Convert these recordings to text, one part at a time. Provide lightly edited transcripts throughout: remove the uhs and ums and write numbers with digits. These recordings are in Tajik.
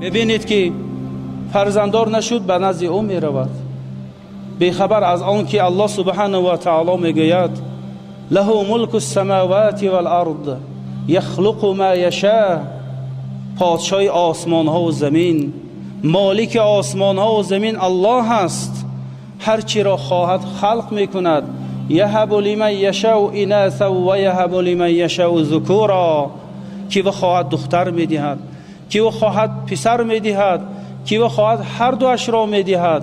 Мебинед ки фарзанддор нашуд, ба назди ӯ меравад, бехабар аз он ки Аллоҳ субҳанаҳу ва таъоло мегӯяд: лаҳу мулку ссамавати вал ард яхлуқу ма яша. Подшоҳи осмонҳо ва замин, молики осмонҳо ва замин Аллоҳ аст. Ҳар чиро хоҳад халқ мекунад. Яҳабу лиман яшау инаса ва яҳабу лиман яшау зукура. Ки бихоҳад духтар медиҳад, ки бихоҳад писар медиҳад, ки бихоҳад ҳар дуашро медиҳад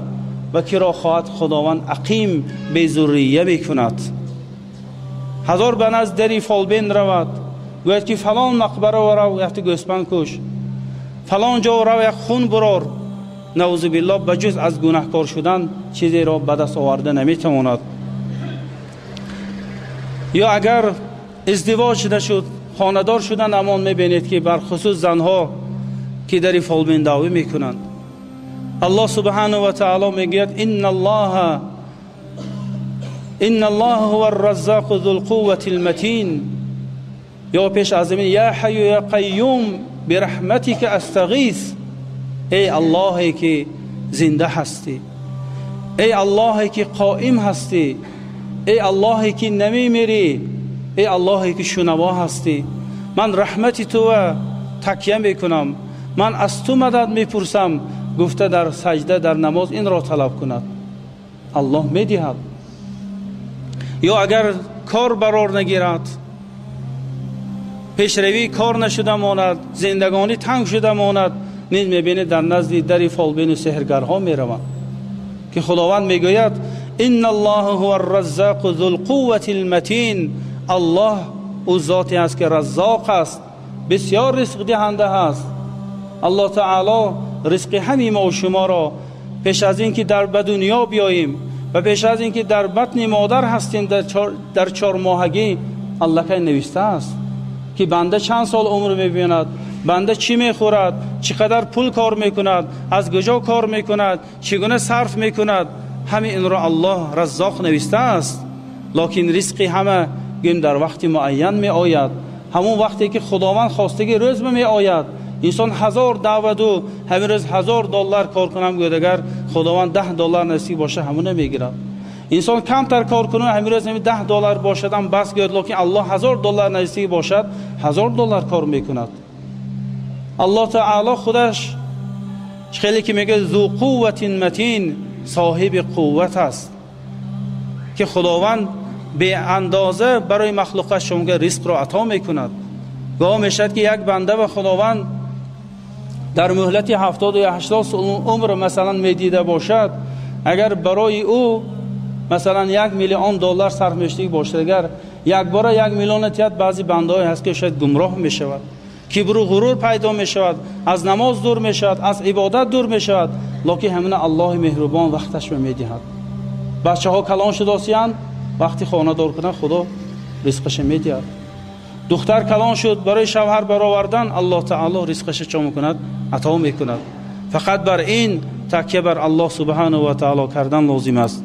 ва киро хоҳад Худованд ақим безуррия мекунад. Ҳазор ба назди дари фолбин равад, гӯяд ки фалон мақбара рав, якта гӯспанд куш, фалон ҷо рав, як хун бурор. Наъузу биллоҳ, ба ҷуз аз гунаҳкор шудан чизеро ба даст оварда наметавонад. Ё агар издивоҷ нашуд, хонадор шудан, амон мебинед ки бархусус занҳо ки дари фолбин даъвӣ мекунанд. Аллоҳ субҳанаҳу ва таъоло мегӯяд: инналлоҳа ҳува арраззоқу зул қувватил матин. Ё пеш аз ин: я ҳайю я қайюм бираҳматика астағис. Эй Аллоҳе ки зинда ҳастӣ, эй Аллоҳе ки қоим ҳастӣ, эй Аллоҳе ки намемирӣ, эй Аллоҳе ки шунаво ҳастӣ, ман раҳмати туро такя мекунам, ман аз ту мадад мепурсам. Гуфта дар саҷда, дар намоз инро талаб кунад, Аллоҳ медиҳад. Ё агар кор барор нагирад, пешравии кор нашуда монад, зиндагонӣ танг шуда монад, низ мебинед дар назди дари фолбину сеҳргарҳо мераванд, ки Худованд мегӯяд: инналлоҳа ҳува арраззоқу зул қувватил матин. Аллоҳ ӯ зоте аст ки раззоқ аст, бисёр ризқдиҳанда аст. Аллоҳ таъоло ризқи ҳамаи мо ва шуморо пеш аз ин ки дар ба дунё биёем ва пеш аз ин ки дар батни модар ҳастем, дар чормоҳагӣ аллакай навиштааст ки банда чанд сол умр мебинад, банда чӣ мехӯрад, чӣ қадар пул кор мекунад, аз куҷо кор мекунад, чӣ гуна сарф мекунад. Ҳамаи инро Аллоҳ раззоқ навиштааст. Лекин ризқи ҳама гӯем дар вақти муайян меояд, ҳамон вақте ки Худованд хостагӣ рӯз меояд. Инсон ҳазор даъваду ҳамин рӯз $1000 кор кунам гӯяд, агар Худованд $10 насиб бошад, ҳамона мегирад. Инсон камтар кор кунад, ҳамин рӯз ҳамин $10 бошад ҳам бас гӯяд, лекин Аллоҳ $1000 насиб бошад, $1000 кор мекунад. Аллоҳ таъоло худаш хеле ки мегӯяд зу қувватин матин, соҳиби қувват аст, ки Худованд беандоза барои махлуқаш шумога ризқро ато мекунад. Гоҳ мешавад ки як банда ба Худованд дар муҳлати 70 ё 80 сол умр масалан медида бошад, агар барои ӯ масалан $1 миллион сарф мешудагӣ бошад, агар якбора 1 миллион тиҳад, баъзе бандаҳое ҳаст ки шояд гумроҳ мешавад, кибру ғурур пайдо мешавад, аз намоз дур мешавад, аз ибодат дур мешавад. Лекин ҳамина Аллоҳи меҳрубон вақташро медиҳад. Бачаҳо калон шудосиянд, вақти хонадор кунанд, Худо ризқаша медиҳад. Духтар калон шуд, барои шавҳар баровардан Аллоҳ таъоло ризқаша чо мекунад? Ато мекунад. Фақат бар ин такя бар Аллоҳ субҳанаҳу ва таъоло кардан лозим аст.